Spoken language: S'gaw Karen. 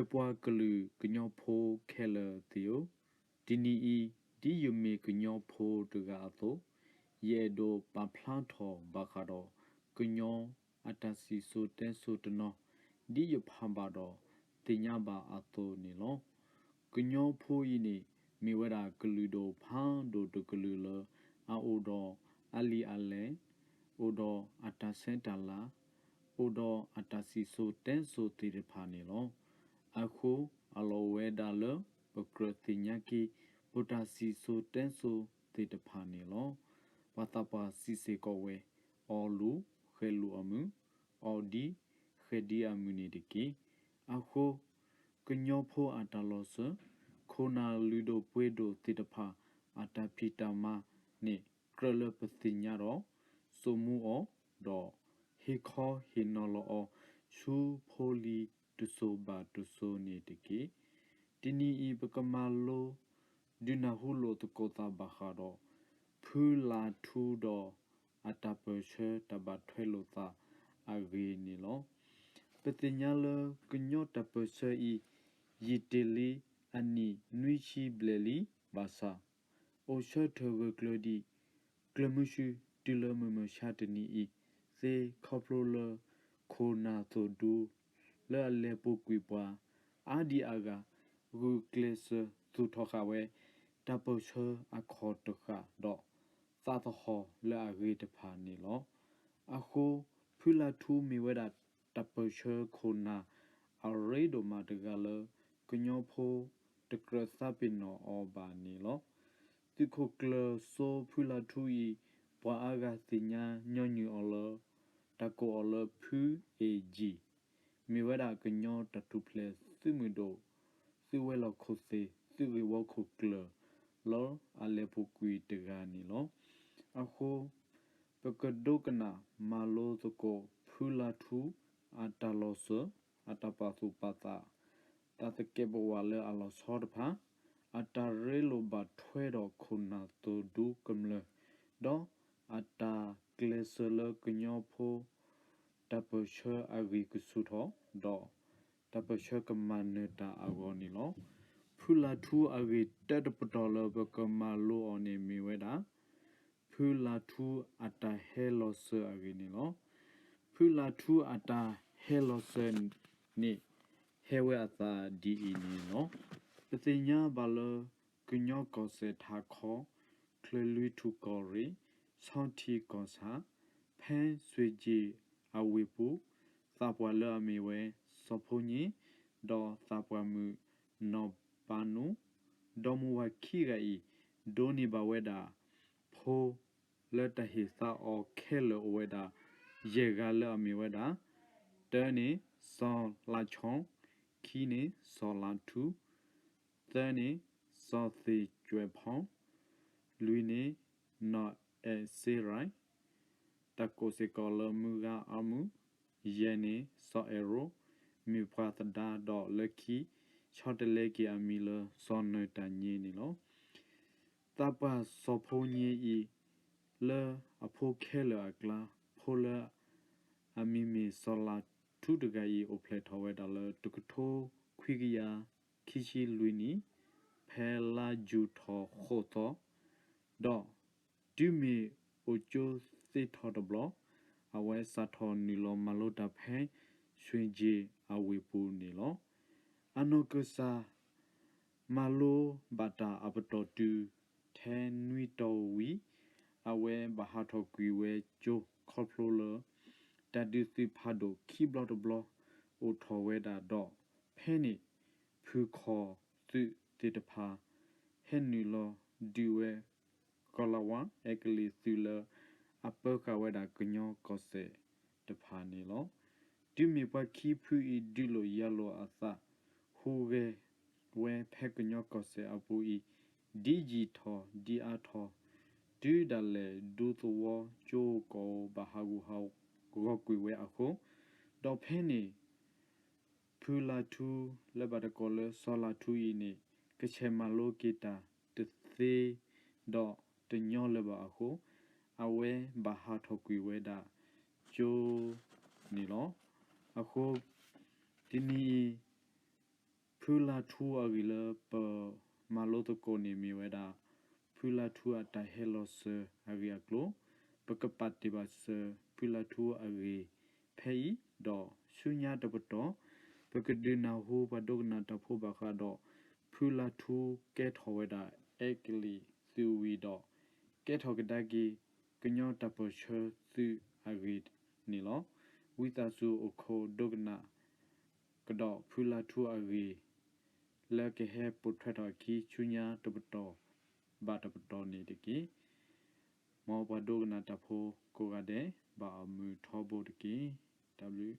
ယပှၤကလုာ်ကညီဖိခဲလၢာ်သ့ၣ်ဧၢ, တနံၤအံၤ ဒ်ယမ့ၢ်ကညီဖိတဂၤအသိး, ယအဲၣ်ဒိးပာ်ဖျါထီၣ်ဘၣ်ဃးဒီး ကညီအတၢ်စံၣ်စိၤတဲစိၤတနီၤ, ဒ်ယဖးဘၣ်ဒီးသ့ၣ်ညါဘၣ်အသိးန့ၣ်လီၤ. ကညီဖိအံၤန့ၣ် မ့ၢ်ဝဲဒၣ်ကလုာ်ဒိၣ်ဖးဒိၣ်တကလုာ်လၢ အအိၣ်ဒီးအလံာ်အလဲၢ်, အိၣ်ဒီးအတၢ်ဆဲးတၢ်လၤ, အိၣ်ဒီးအတၢ်စံၣ်စိၤတဲစိၤသ့ၣ်တဖၣ်န့ၣ်လီၤ. အဃိ အလီၢ်အိၣ်ဝဲဒၣ်လၢ ပကြၢးသ့ၣ်ညါက့ၤ ပတၢ်စံၣ်စိၤတဲစိၤသ့ၣ်တဖၣ်န့ၣ်လီၤ. ပှၤသးပှၢ်စံးစ့ၢ်ကီးဝဲ, အီၣ်လိာ်ဃဲၤလိာ်အမုၢ်, အီၣ်ဒံဃဲၤဒံအမုၢ်န့ၣ်တက့ၢ်. အဃိ ကညီဖိအတၢ်လီၤစၢၤ, ခိၣ်နၢ်လုၢ်ဒိၣ်ပှ့ၤဒိၣ်သ့ၣ်တဖၣ် အတၢ်ဖံးတၢ်မၤန့ၣ် ကြၢးလၢပသ့ၣ်ညါဒီး စိာ်မူအီၤ, ဒီးဟ့ၣ်ခီဟ့ၣ်နီၤလီၤအီၤ ဆူဖိလံၤတစိၤဘၣ်တစိၤန့ၣ်တက့ၢ်. တနံၤအံၤ ပကမၤလိ ဒုးနၢ်ဟူလိာ်သကိးသးဘၣ်ဃးဒီး ဖုလါထူဒီး အတၢ်ပၢၢ်ဆၢတၢ်ဘၣ်ထွဲလိာ်သးအဂ့ၢ်န့ၣ်လီၤ. ပသ့ၣ်ညါလၢကညီတၢ်ပၢၢ်ဆၢအံၤ ယံာ်တ့ၢ်လံအနံၣ်နွံဆံဘျဲၣ်လံဘၣ်ဆၣ်, အိၣ်ဆၢထၢၣ်ဂၢၢ်ကျၢၤဒံး ကျၢၤမုဆူ တုၤလၢမုၢ်မဆါတနံၤအံၤသ့ ခီဖျိလၢ ခိၣ်နၢ်သိၣ်ဒူ လၢအလဲၤပူၤကွံာ်ပှၤ အါဒံအါဂၤ ဂုာ်ကျဲးစၢးသူၣ်ထီၣ်ဃာ်ဝဲ တၢ်ပၢၢ်ဆၢအခီၣ်တဃၣ်ဒီး သးသဟီၣ်လၢအဂ့ၤတဖၣ်န့ၣ်လီၤ. အဃိ ဖုလါထူမ့ၢ်ဝဲဒၣ်တၢ်ပၢၢ်ဆၢခိၣ်နၢ်အရ့ဒိၣ်မးတဂၤလၢ ကညီဖိတကြၢးသးပ့ၤနီၣ်အီၤဘၣ်န့ၣ်လီၤ. သုးခိၣ်ကျၢၢ်စိဖုလါထူအံၤ ပှၤအါဂၤသ့ၣ်ညါညီနုၢ်အီၤလၢ တၢ်ကိးအီၤလၢဖုအ့ၣ်ကၠံၣ် မ့ၢ်ဝဲဒၣ်ကညီတၢ်ထူၣ်ဖျဲးသုးမုၢ်ဒိၣ် သုးဝဲၤလီၢ်ခိၣ်သ့ၣ် သုးဂ့ၢ်ဝီခိၣ်ကျၢၢ် လၢအလဲၤပူၤကွံာ်တဂၤန့ၣ်လီၤ. အဃိ ပကဒိကနၣ်မၤလိသကိး ဖုလါထူ အတၢ်လီၤစၢၤ, အတၢ်ပာ်သူၣ်ပာ်သး, တၢ်သကဲးပဝးလၢအလီၤဆီတဖၣ်, အတၢ်ရ့လိာ်ဘၣ်ထွဲဒီးခိၣ်နၢ်သိၣ်ဒူကမျၢၢ်, ဒီးအတၢ်ကျဲးစၢးလၢကညီဖိ တၢ်ပၢၢ်ဆၢအဂံၢ်ကဆူၣ်ထီၣ်, ဒီးတၢ်ပၢၢ်ဆၢကမၤနၢၤတၢ်အဂီၢ်န့ၣ်လီၤ. ဖုလါထူအဂ့ၢ်တၢတပတီၢ်လၢပကမၤလိအီၤန့ၣ်မ့ၢ်ဝဲဒၣ် ဖုလါထူအတၢ်ဟဲလီၤစၢၤအဂ့ၢ်န့ၣ်လီၤ. ဖုလါထူအတၢ်ဟဲလီၤစၢၤန့ၣ် ဟဲဝဲအသးဒ်အံၤန့ၣ်လီၤ. ပသ့ၣ်ညါဘၣ်လၢ ကညီကီၢ်စဲၣ်ထးခီ, ချၢၣ်လွံၢ်ထူၣ်ကီၢ်ရ့ၣ်, ဆီထံကီၢ်ဆၣ်, ဖဲစွ့ၣ်ကၠ့ၣ်အဝ့ၢ်ပူၤ, သးပှၢ်လၢအမ့ၢ်ဝဲ စီၤဖိည့, ဒီးသးပှၢ်မုၣ်နီၢ်ပၤနူ, ဒီမါဝၤခံဂၤအံၤ ဒိးန့ၢ်ဘၣ်ဝဲဒၣ် ဖိလၢတၢ်ဟ့ၣ်သါအီၤခဲလၢာ်အိၣ်ဝဲဒၣ် ယဲၢ်ဂၤလၢအမ့ၢ်ဝဲဒၣ်, တၢန့ၣ် စီၤလါဆီ, ခံန့ၣ် စီၤလါထူ, သၢန့ၣ် စီၤသ့ၣ်ကွဲးဖီ, လွံၢ်န့ၣ် နီၢ်အဲၣ်စ့ရၢၢ်, တၢ်ကိးစ့ၢ်ကီးလၢမုၢ်ဂၤအါမုၢ်, ယဲၢ်န့ၣ် စီၤအဲၣ်ရိ, မ့ၢ်ပှၤသဒါဒီးလၢခံ ဆီတလဲက့ၤအမံၤလၢစီၤနၢၤတၢ်ည့န့ၣ်လီၤ. သးပှၢ်စီၤဖိည့အံၤ လၢအဖိခဲလၢာ်အကျါ ဖိလၢအမံၤမ့ၢ်စီၤလါထူတဂၤအံၤ အိၣ်ဖျဲၣ်ထီၣ်ဝဲဒၣ်လၢတကထိခွံကယၤခံဆံလွံၢ်နံၣ် ဖဲလါယူၤထီၣ်ဃိးသီ, ဒီးတုၤမ့ၢ်အိၣ်ကၠိသ့ထီၣ်တဘျီ, အဝဲစးထီၣ်နုာ်လီၤမၤလိတၢ်ဖဲ စွ့ၣ်ကၠ့ၣ်အဝ့ၢ်ပူၤန့ၣ်လီၤ. အနီၢ်ကစၢ် မၤလိဘၣ်တၢ်အပတီၢ်တုၤထဲနွံတီၤဝံၤ, အဝဲဘၣ်ဟးထီၣ်ကွံာ်ဝဲကၠိခီဖျိလၢ တၢ်ဒုးသုးဖးဒိၣ်ခံဘျီတဘျီအိၣ်ထီၣ်ဝဲဒၣ်ဒီး ဖဲန့ၣ် ဖုခီၣ်သုးသ့ၣ်တဖၣ် ဟဲနုာ်လီၤဒုးဝဲ ကီၤလၤဝါအဲကလံးသုးလၢအပၢဃာ်ဝဲဒၣ်ကညီကီၢ်စဲၣ်တဖၣ်န့ၣ်လီၤ. တုၤမ့ၢ်ပှၤခံဖုအံၤဒုးလိာ်ယၤလိာ်အသး ဟူးဂဲၤဝဲဖဲကညီကီၢ်စဲၣ်အပူၤအံၤ ဒ်ယံာ်ထီၣ်ဒ်အါထီၣ်, တုၤဒၣ်လဲာ်ဒူသဝီကၠိကီၢ်ဘၣ်ဟးဂူာ်ဟး ဂီၤကွံာ်ဝဲအဃိ, ဒီးဖဲန့ၣ် ဖုလါထူ လၢဘၣ်တကိးလၢစီၤလါထူအံၤန့ၣ် ကဆဲးမၤလိက့ၤတၢ်တသ့ဒီးတညီလၢၤဘၣ်အဃိ, အဝဲဘၣ်ဟးထီၣ်ကွံာ်ဝဲဒၣ်ကၠိန့ၣ်လီၤ. အဃိ တနံၤအံၤ ဖုလါထူအဂ့ၢ်လၢပမၤလိသကိးန့ၣ်မ့ၢ်ဝဲဒၣ် ဖုလါထူအတၢ်ဟဲလီၤစၢၤအဂ့ၢ်အကျိၤ, ပကပာ်တ့ၢ်ဘၣ်စၢၤ ဖုလါထူအဂ့ၢ်ဖဲအံၤ, ဒီးဆူညါတပတီၢ် ပကဒုးနၢ်ဟူပှၤဒိကနၣ်တၢ်ဖိဘၣ်ဃးဒီး ဖုလါထူကဲထီၣ်ဝဲဒၣ် အဲကလံးသုးဝံၤဒီး ကဲထီၣ်ကဒါက့ၤ ကညီတၢ်ပၢၢ်ဆၢသုးအဂ့ၢ်န့ၣ်လီၤ. ဝံသးစူၤအိၣ်ခိးဒိကနၣ် ကဒီးဖုလါထူအဂ့ၢ် လၢကဟဲပိာ်ထွဲထီၣ်အခံဆူညါတပတီၢ်ဘၣ်တပတီၢ်န့ၣ်တက့ၢ်. မ်ပှၤဒိကနၣ်တၢ်ဖိကိးဂၤဒဲး ဘၣ်အမုာ်ထီဘိတက့ၢ်. တၢ်ဘျုး